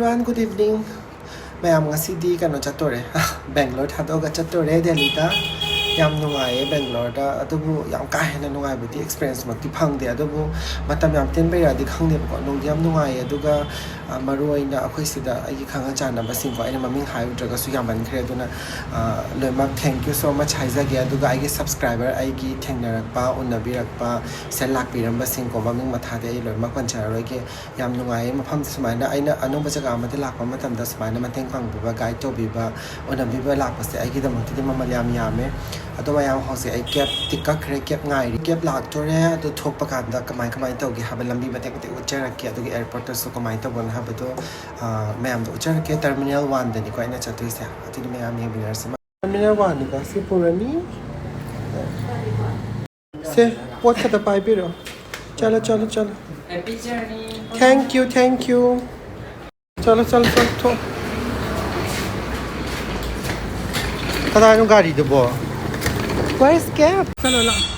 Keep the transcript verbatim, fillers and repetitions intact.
And good evening. ꯃꯌꯥꯝ, ꯉꯁꯤꯗꯤ ꯀꯩꯅꯣ ꯆꯠꯇꯣꯔꯦ꯫ ꯕꯦꯡꯒ꯭ꯂꯣꯔ ꯊꯥꯗꯣꯛꯑꯒ ꯆꯠꯇꯣꯔꯦ ꯗꯦꯜꯂꯤꯗ꯫ ꯌꯥꯝ ꯅꯨꯡꯉꯥꯏꯌꯦ ꯕꯦꯡꯒ꯭ꯂꯣꯔꯗ, ꯑꯗꯨꯕꯨ ꯌꯥꯝ ꯀꯥ ꯍꯦꯟꯅ ꯅꯨꯡꯉꯥꯏꯕꯗꯤ ꯑꯦꯛꯁꯄꯤꯔꯤꯌꯦꯟꯁꯃꯛꯇꯤ ꯐꯪꯗꯦ, ꯑꯗꯨꯕꯨ ꯃꯇꯝ ꯌꯥꯝ ꯇꯦꯟꯕꯩꯔꯗꯤ ꯈꯪꯗꯦꯕꯀꯣ, ꯅꯨꯡꯗꯤ ꯌꯥꯝ ꯅꯨꯡꯉꯥꯏꯌꯦ꯫ ꯑꯗꯨꯒ ꯑ, ꯃꯔꯨ ꯑꯣꯏꯅ ꯑꯩꯈꯣꯏ ꯁꯤꯗ ꯑꯩꯒꯤ ꯈꯪꯅ ꯆꯥꯟꯅꯕꯁꯤꯡꯀꯣ, ꯑꯩꯅ ꯃꯃꯤꯡ ꯍꯥꯏꯔꯨꯗ꯭ꯔꯒꯁꯨ ꯌꯥꯝꯃꯟꯈ꯭ꯔꯦ, ꯑꯗꯨꯅ ꯑ, ꯂꯣꯏꯅꯃꯛ thank you so much ꯍꯥꯏꯖꯒꯦ꯫ ꯑꯗꯨꯒ ꯑꯩꯒꯤ ꯁꯕꯁꯀ꯭ꯔꯥꯏꯕꯔ, ꯑꯩꯒꯤ ꯊꯦꯡꯅꯔꯛꯄ, ꯎꯅꯕꯤꯔꯛꯄ, ꯁꯤꯗ ꯂꯥꯛꯄꯤꯔꯝꯕꯁꯤꯡꯀꯣ, ꯃꯃꯤꯡ ꯃꯊꯥꯗꯤ ꯑꯩ ꯂꯣꯏꯅꯃꯛ ꯄꯟꯖꯔꯔꯣꯏꯒꯦ꯫ ꯌꯥꯝ ꯅꯨꯡꯉꯥꯏꯌꯦ ꯃꯐꯝꯁꯦ꯫ ꯁꯨꯃꯥꯏꯅ ꯑꯩꯅ ꯑꯅꯧꯕ ꯖꯒꯥ ꯑꯃꯗ ꯂꯥꯛꯄ ꯃꯇꯝꯗ ꯁꯨꯃꯥꯏꯅ ꯃꯇꯦꯡ ꯄꯥꯡꯕꯤꯕ, ꯒꯥꯏꯗ ꯇꯧꯕꯤꯕ, ꯎꯅꯕꯤꯕ ꯂꯥꯛꯄꯁꯦ ꯑꯩꯒꯤꯗꯃꯛꯇꯗꯤ ꯃꯃꯜ ꯌꯥꯝ ꯌꯥꯝꯃꯦ꯫ ꯑꯗꯣ ꯃꯌꯥꯝ, ꯍꯧꯖꯤꯛ ꯑꯩ ꯀꯦꯞꯇꯤ ꯀꯛꯈ꯭ꯔꯦ, ꯀꯦꯞ ꯉꯥꯏꯔꯤ꯫ ꯀꯦꯞ ꯂꯥꯛꯇꯣꯔꯦ, ꯑꯗꯨ ꯊꯣꯛꯄ ꯀꯥꯟꯗ ꯀꯃꯥꯏ ꯀꯃꯥꯏꯅ ꯇꯧꯒꯦ ꯍꯥꯏꯕ ꯂꯝꯕꯤ ꯃꯇꯦꯛ ꯃꯇꯦꯛ ꯎꯠꯆꯔꯛꯀꯦ꯫ ꯑꯗꯨꯒ ꯑꯦꯌꯔꯄꯣꯔꯠꯇꯁꯨ ꯀꯃꯥꯏꯅ ꯇꯧꯕꯅꯣ ꯍꯥꯏꯕꯗꯣ ꯑ, ꯃꯌꯥꯝꯗ ꯎꯠꯆꯔꯛꯀꯦ꯫ ꯇꯔꯃꯤꯅꯦꯜ ꯋꯥꯟꯗꯅꯤꯀꯣ ꯑꯩꯅ ꯆꯠꯇꯣꯏꯁꯦ꯫ ꯑꯗꯨꯗꯤ ꯃꯌꯥꯝ ꯌꯦꯡꯃꯤꯟꯅꯔꯁꯤ꯫ ꯇꯔꯃꯤꯅꯦꯜ ꯋꯥꯟꯅꯤꯀꯣ ꯁꯤ ꯄꯨꯔꯅꯤ꯫ ꯁꯦ, ꯄꯣꯠ ꯈꯛꯇ ꯄꯥꯏꯕꯤꯔꯣ꯫ ꯆꯠꯂꯣ, ꯆꯠꯂꯣ, ꯆꯠꯂꯣ꯫ Happy journey. Thank you, thank you. ꯆꯠꯂꯣ, ꯆꯠꯂꯣ, ꯆꯠꯂꯣ, ꯊꯣꯛ꯫ ꯀꯗꯥꯏꯅꯣ ꯒꯥꯔꯤꯗꯨꯕꯣ? Where's cab? ꯆꯠꯂꯣ, ꯂꯥꯛꯑꯣ꯫